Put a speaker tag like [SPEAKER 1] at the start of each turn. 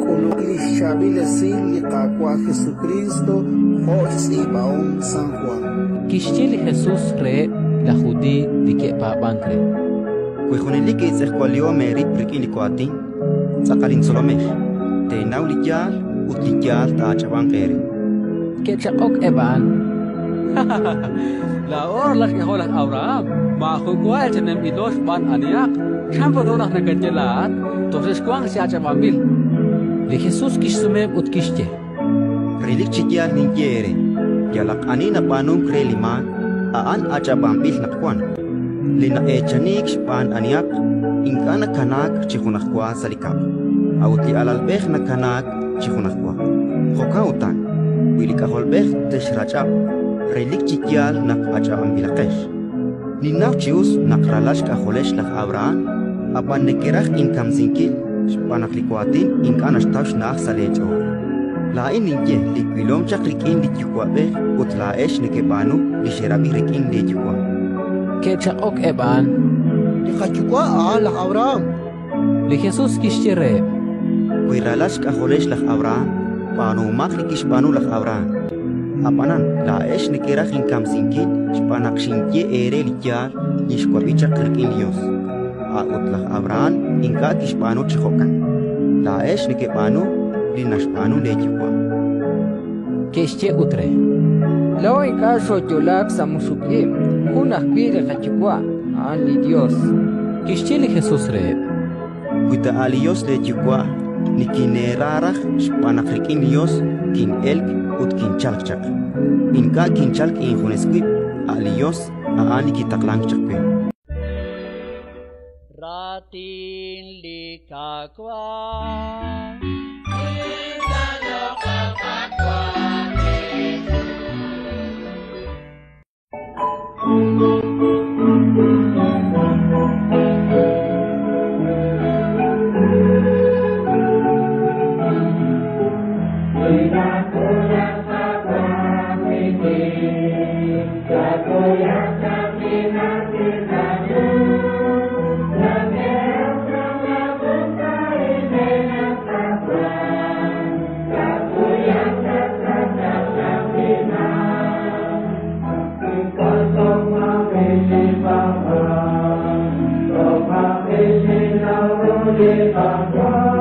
[SPEAKER 1] K'uluk li xChaab'il Esil li Qaawa' Jesukriist jo' xtz'iib'ahom San Jwan.
[SPEAKER 2] Kixye li Jesus reheb' laj Judiiy li ke'paab'ank re:
[SPEAKER 3] Wi junelik eetz'ejwalihom eerib' rik'in li waatin, tz'aqal intzolomex. Teenaw li yaal ut li yaal taa'ach'ab'anq eere.
[SPEAKER 2] Ke'chaq'ok eb' a'an: Laa'o ralal xk'ajol laj Abrahán, maajun wa eechaninb'ilo xb'aan anihaq. Chan put ru naq nakaye laa'at: Toj xexwanq chi ach'ab'anb'il? Li Jesus kixsumeheb' ut kixye:
[SPEAKER 3] Relik chi yaal ninye eere: yalaq ani nab'aanunk re li maak, a'an ach'ab'anb'il naq wank. Li na'eechaniik xb'aan anihaq ink'a' nakanaak chi junajwa sa' li kab'l, a'ut li alalb'ej nakanaak chi junajwa. Jo'kan utan, wi li K'ajolb'ej texrach'ab', relik chi yaal naq ach'ab'anb'ilaqex. Ninnaw chi us naq ralal xk'ajolex laj Abrahán, ab'an nekeraj inkamsinkil xb'aan naq li waatin ink'a' naxtaw xna'aj sa' leech'ool. Laa'in ninye li wilom chaq rik'in li Yuwa'b'ej ut laa'ex nekeb'aanu li xerab'i rik'in leeyuwa'.
[SPEAKER 2] Ke'chaq'ok eb' a'an:
[SPEAKER 4] Li qayuwa' a'an laj Abrahán.
[SPEAKER 2] Li Jesus kixye reheb':
[SPEAKER 3] Wi ralal xk'ajolex laj Abrahán, b'aanuhomaq li kixb'aanu laj Abrahán. Ab'anan laa'ex nekeraj inkamsinkil xb'aan naq xinye eere li yaal li xwab'i chaq rik'in li Yos. A'ut laj Abrahán ink'a' kixb'aanu chi jo'kan. Laa'ex nekeb'aanu li naxb'aanu leeyuwa'.
[SPEAKER 2] Ke'xye ut re:
[SPEAKER 5] Laa'o ink'a' xooyo'laak sa' muxuk ib', jun ajwi' li qaYuwa', a'an li Yos.
[SPEAKER 2] Kixye li Jesus reheb':
[SPEAKER 3] Wi ta a' li Yos leeyuwa', nikineera raj xb'aan naq rik'in li Yos kin'elk ut kinchalk chaq. Ink'a' kinchalk injunes wib', a' li Yos a'an li kitaqlank chaq we.
[SPEAKER 6] Raatin li Qaawa'.
[SPEAKER 7] Bye.